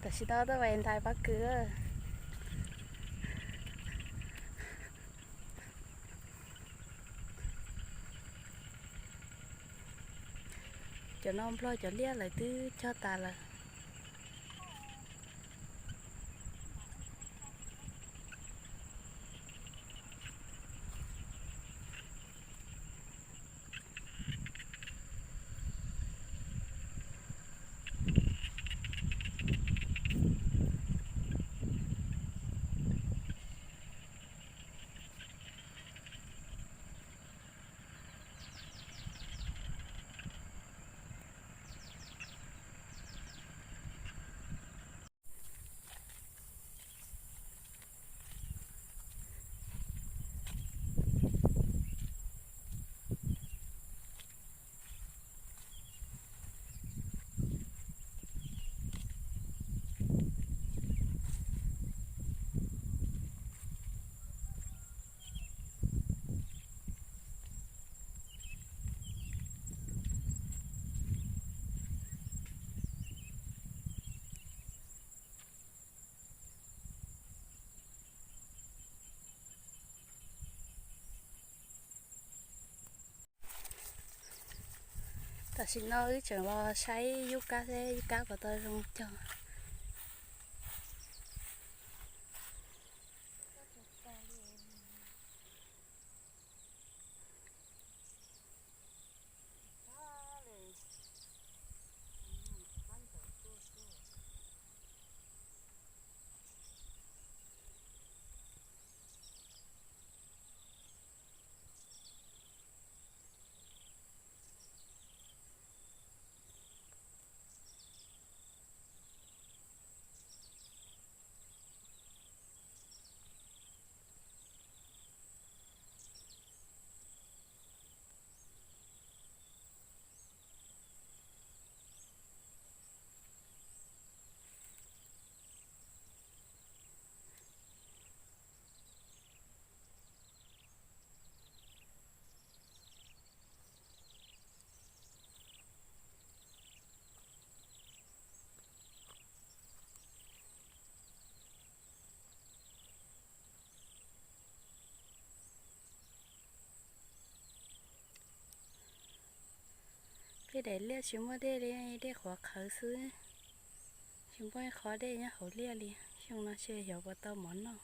Tam sim no tuaj vais ntais pob kws. Cov no nplog cov liaj lawv twb cog tas lawm. Tam sim no wb tseem los saib yub kab seb yub kab puas tau zoo cog. Peb daim liaj tsis muaj dej li, dej qhuav qhawv xwb, tsis muaj ib qho dej nyob hauv liaj li. Xyoo no tsis xyov puas tau mov noj.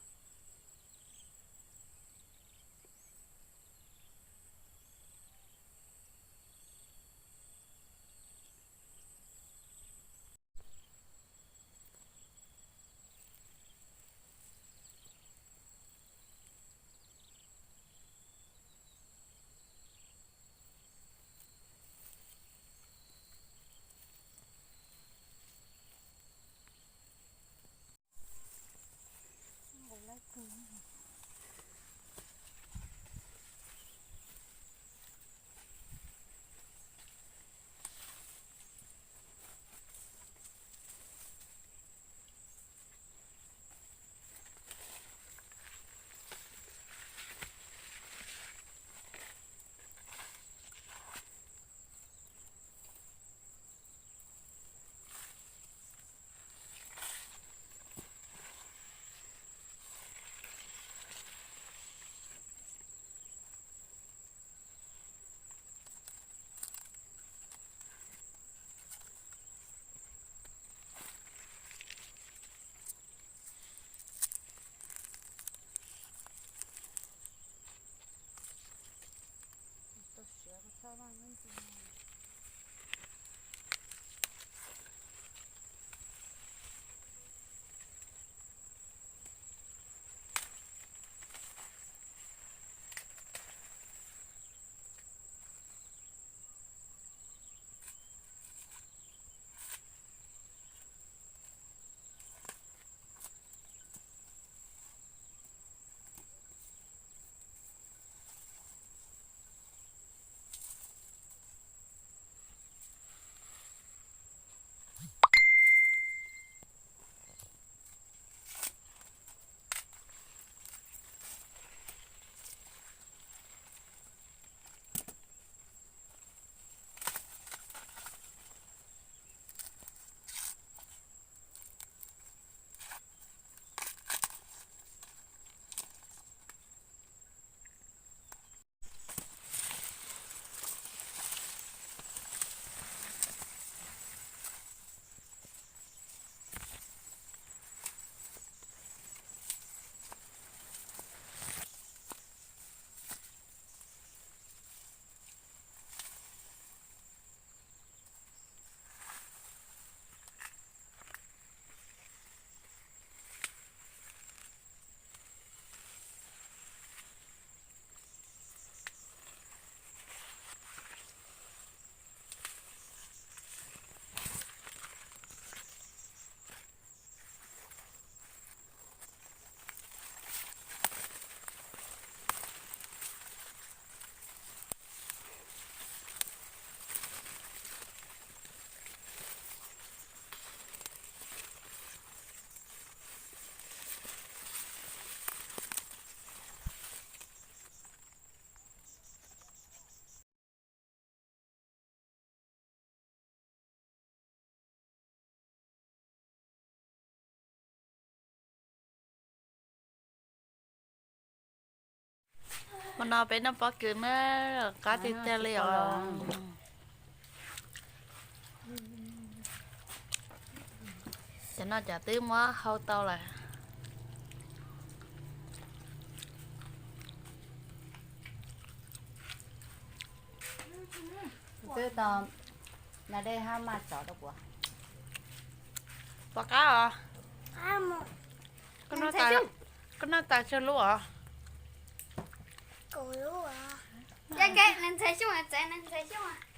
Hmo no peb noj pob kws na, qab tiag tiag li os. Cov no cov twb muab hau tau lawm. Pom qab os. Koj noj tas tsawg lub os? Ntxhais Xyooj, ntxhais Xyooj.